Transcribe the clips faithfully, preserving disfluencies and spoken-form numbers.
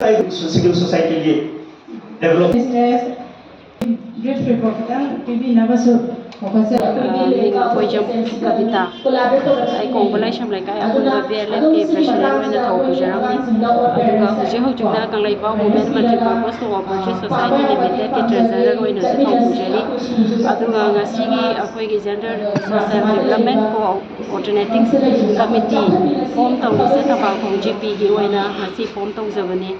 Civil ꯁꯣꯁꯥꯏꯇꯤꯒꯤ develop brief report ꯈꯤꯇꯪ ꯄꯤꯕꯤꯅꯕꯁꯨ ꯈꯣꯀꯁꯦ꯫ ꯑ, ꯃꯤꯡ ꯑꯩꯈꯣꯏ ꯖꯝ ꯀꯕꯤꯇꯥ꯫ ꯑꯩ ꯀꯣꯡꯕ ꯂꯥꯏꯁ꯭ꯔꯝ ꯂꯩꯀꯥꯏ ꯑꯄꯨꯟꯕ ꯕꯤ ꯑꯦꯜ ꯑꯦꯐꯀꯤ ꯄ꯭ꯔꯁꯤꯗꯦꯟ ꯑꯣꯏꯅ ꯊꯧ ꯄꯨꯖꯔꯝꯃꯤ꯫ ꯑꯗꯨꯒ ꯍꯧꯖꯤꯛ ꯍꯧꯖꯤꯛꯅ Kangleipak women multipurpose cooperative society ꯂꯤꯃꯤꯇꯦꯗꯀꯤ ꯇ꯭ꯔꯦꯖꯔꯔ ꯑꯣꯏꯅꯁꯨ ꯊꯧ ꯄꯨꯖꯔꯤ꯫ ꯑꯗꯨꯒ ꯉꯁꯤꯒꯤ ꯑꯩꯈꯣꯏꯒꯤ gender social development coordinating committee form ꯇꯧꯔꯤꯁꯦ ꯊꯝꯕꯥꯜꯈꯣꯡ ꯖꯤ ꯄꯤꯒꯤ ꯑꯣꯏꯅ ꯉꯁꯤ ꯐꯣꯝ ꯇꯧꯖꯕꯅꯤ꯫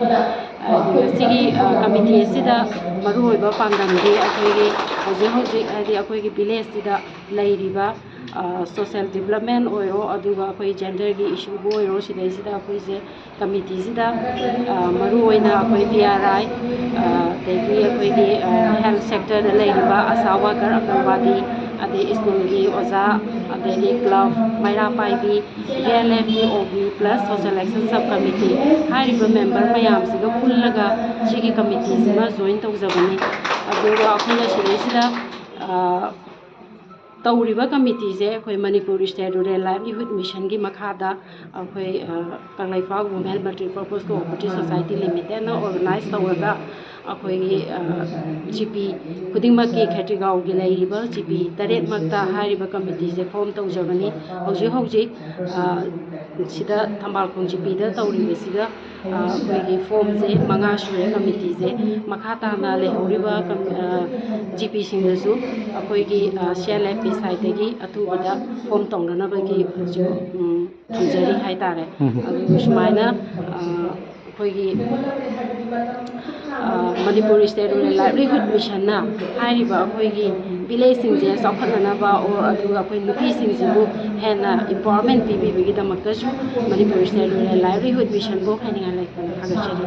ꯑ, ꯉꯁꯤꯒꯤ, ꯑ, ꯀꯃꯤꯇꯤ ꯑꯁꯤꯗ ꯃꯔꯨꯑꯣꯏꯕ ꯄꯥꯟꯗꯝꯗꯤ ꯑꯩꯈꯣꯏꯒꯤ ꯍꯧꯖꯤꯛ ꯍꯧꯖꯤꯛ, ꯍꯥꯏꯗꯤ ꯑꯩꯈꯣꯏꯒꯤ ꯚꯤꯂꯦꯖꯁꯤꯗ ꯂꯩꯔꯤꯕ, ꯑ, ꯁꯣꯁꯦꯜ ꯗꯤꯕꯂꯞꯃꯦꯟ ꯑꯣꯏꯔꯣ, ꯑꯗꯨꯒ ꯑꯩꯈꯣꯏ ꯖꯦꯟꯗꯔꯒꯤ ꯏꯁꯨꯕꯨ ꯑꯣꯏꯔꯣ, ꯁꯤꯗꯩꯁꯤꯗ ꯑꯩꯈꯣꯏꯁꯦ ꯀꯃꯤꯇꯤꯁꯤꯗ, ꯑ, ꯃꯔꯨꯑꯣꯏꯅ ꯑꯩꯈꯣꯏ ꯄꯤ ꯑꯥꯔ ꯑꯥꯏ, ꯑ, ꯑꯗꯒꯤ ꯑꯩꯈꯣꯏꯒꯤ, ꯑ, ꯍꯦꯜꯊ ꯁꯦꯛꯇꯔꯗ ꯂꯩꯔꯤꯕ ꯑꯁꯥ ꯋꯥꯀꯔ, ꯑꯪꯒꯟꯋꯥꯗꯤ, ꯑꯗꯩ ꯁ꯭ꯀꯨꯜꯒꯤ ꯑꯣꯖꯥ, ꯑꯗꯒꯤ ꯀ꯭ꯂꯕ, ꯃꯩꯔꯥ ꯄꯥꯏꯕꯤ, ꯕꯤ ꯑꯦꯜ ꯑꯦꯐꯀꯤ ꯑꯣ B plus social action sub committee ꯍꯥꯏꯔꯤꯕ ꯃꯦꯝꯕꯔ ꯃꯌꯥꯝꯁꯤꯒ ꯄꯨꯜꯂꯒ ꯁꯤꯒꯤ ꯀꯃꯤꯇꯤꯁꯤꯃ ꯖꯣꯏꯟ ꯇꯧꯖꯕꯅꯤ꯫ ꯑꯗꯨꯒ ꯑꯩꯈꯣꯏꯅ ꯁꯤꯗꯩꯁꯤꯗ, ꯑ, ꯇꯧꯔꯤꯕ ꯀꯃꯤꯇꯤꯁꯦ ꯑꯩꯈꯣꯏ ꯃꯅꯤꯄꯨꯔ ꯁ꯭ꯇꯦꯠ ꯔꯨꯔꯦꯜ ꯂꯥꯏꯚꯂꯤꯍꯨꯗ ꯃꯤꯁꯟꯒꯤ ꯃꯈꯥꯗ ꯑꯩꯈꯣꯏ, ꯑ, Kangleipak women multipurpose cooperative society ꯂꯤꯃꯤꯇꯦꯗꯅ ꯑꯣꯔꯒꯅꯥꯏꯖ ꯇꯧꯔꯒ ꯑꯩꯈꯣꯏꯒꯤ, ꯑ, ꯖꯤ ꯄꯤ ꯈꯨꯗꯤꯡꯃꯛꯀꯤ ꯈꯦꯇ꯭ꯔꯤꯒꯥꯎꯒꯤ ꯂꯩꯔꯤꯕ ꯖꯤ ꯄꯤ ꯇꯔꯦꯠꯃꯛꯇ ꯍꯥꯏꯔꯤꯕ ꯀꯃꯤꯇꯤꯁꯦ ꯐꯣꯝ ꯇꯧꯖꯕꯅꯤ꯫ ꯍꯧꯖꯤꯛ ꯍꯧꯖꯤꯛ, ꯑ, ꯁꯤꯗ ꯊꯝꯕꯥꯜꯈꯣꯡ ꯖꯤ ꯄꯤꯗ ꯇꯧꯔꯤꯕꯁꯤꯗ, ꯑ, ꯑꯩꯈꯣꯏꯒꯤ ꯐꯣꯝꯁꯦ ꯃꯉꯥ ꯁꯨꯔꯦ ꯀꯃꯤꯇꯤꯁꯦ꯫ ꯃꯈꯥ ꯇꯥꯅ ꯂꯩꯍꯧꯔꯤꯕ ꯀꯝ-, ꯑ, ꯖꯤ ꯄꯤꯁꯤꯡꯗꯁꯨ ꯑꯩꯈꯣꯏꯒꯤ, ꯑ, ꯁꯤ ꯑꯦꯜ ꯑꯦꯐ ꯄꯤ ꯁꯥꯏꯠꯇꯒꯤ ꯑꯊꯨꯕꯗ ꯐꯣꯝ ꯇꯧꯅꯅꯕꯒꯤ ꯍꯧꯖꯤꯛ, ꯎꯝ, ꯊꯝꯖꯔꯤ ꯍꯥꯏꯇꯥꯔꯦ꯫ ꯎꯝ꯫ ꯑꯗꯨ ꯁꯨꯃꯥꯏꯅ, ꯑ, ꯑꯩꯈꯣꯏꯒꯤ, ꯑ, ꯃꯅꯤꯄꯨꯔ ꯁ꯭ꯇꯦꯠ ꯔꯨꯔꯦꯜ ꯂꯥꯏꯚꯂꯤꯍꯨꯗ ꯃꯤꯁꯟꯅ ꯍꯥꯏꯔꯤꯕ ꯑꯩꯈꯣꯏꯒꯤ ꯚꯤꯂꯦꯖꯁꯤꯡꯁꯦ ꯆꯥꯎꯈꯠꯅꯅꯕ, ꯑꯣꯔ ꯑꯗꯨꯒ ꯑꯩꯈꯣꯏ ꯅꯨꯄꯤꯁꯤꯡꯁꯤꯕꯨ ꯍꯦꯟꯅ ꯏꯝꯄꯥꯋꯔꯃꯦꯟ ꯄꯤꯕꯤꯕꯒꯤꯗꯃꯛꯇꯁꯨ ꯃꯅꯤꯄꯨꯔ ꯁ꯭ꯇꯦꯠ ꯔꯨꯔꯦꯜ ꯂꯥꯏꯚꯂꯤꯍꯨꯗ ꯃꯤꯁꯟꯕꯨ ꯍꯥꯏꯅꯤꯡꯉꯥꯏ ꯂꯩꯇꯅ ꯊꯥꯒꯠꯆꯔꯤ꯫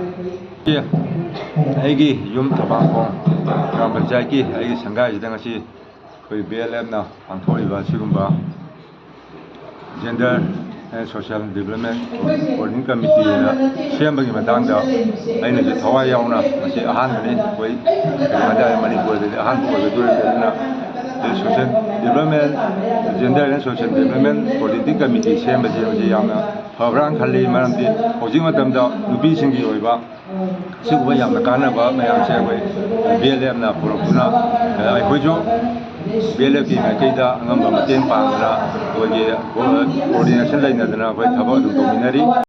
ꯑꯩꯒꯤ ꯌꯨꯝ ꯊꯕꯥꯡꯈꯣꯡ ꯒ꯭ꯔꯥꯝ ꯄꯟꯆꯥꯌꯠꯀꯤ ꯑꯩꯒꯤ ꯁꯪꯒꯥꯏꯁꯤꯗ ꯉꯁꯤ ꯑꯩꯈꯣꯏ ꯕꯤ ꯑꯦꯜ ꯑꯦꯐꯅ ꯄꯥꯡꯊꯣꯛꯂꯤꯕ ꯑꯁꯤꯒꯨꯝꯕ gender and social development coordination committee ꯑꯅ ꯁꯦꯝꯕꯒꯤ ꯃꯇꯥꯡꯗ ꯑꯩꯅꯁꯨ ꯊꯋꯥꯏ ꯌꯥꯎꯅ ꯉꯁꯤ ꯑꯍꯥꯟꯕꯅꯤ꯫ ꯑꯩꯈꯣꯏ ꯀꯩꯅꯣ ꯍꯥꯏꯇꯥꯔꯦ, ꯃꯅꯤꯄꯨꯔꯗꯗꯤ ꯑꯍꯥꯟꯕ ꯑꯣꯏꯒꯗꯣꯔꯤꯕꯅꯤꯅ social development, gender and social development coordination committee ꯁꯦꯝꯕꯁꯦ ꯃꯁꯤ ꯌꯥꯝꯅ ꯐꯕ꯭ꯔꯥꯅ ꯈꯜꯂꯤ꯫ ꯃꯔꯝꯗꯤ ꯍꯧꯖꯤꯛ ꯃꯇꯝꯗ ꯅꯨꯄꯤꯁꯤꯡꯒꯤ ꯑꯣꯏꯕ ꯁꯤꯒꯨꯝꯕ ꯌꯥꯝꯅ ꯀꯥꯟꯅꯕ ꯃꯌꯥꯝꯁꯦ ꯑꯩꯈꯣꯏ ꯕꯤ ꯑꯦꯜ ꯑꯦꯐꯅ ꯄꯨꯔꯛꯇꯨꯅ, ꯑꯩꯈꯣꯏꯁꯨ ꯕꯤ ꯑꯦꯜ ꯑꯦꯐꯀꯤ ꯃꯥꯏꯀꯩꯗ ꯑꯉꯝꯕ ꯃꯇꯦꯡ ꯄꯥꯡꯗꯅ ꯑꯩꯈꯣꯏꯒꯤ ꯀꯣꯑꯣꯔꯗꯤꯅꯦꯁꯟ ꯂꯩꯅꯗꯅ ꯑꯩꯈꯣꯏ ꯊꯕꯛ ꯑꯗꯨꯝ ꯇꯧꯃꯤꯟꯅꯔꯤ꯫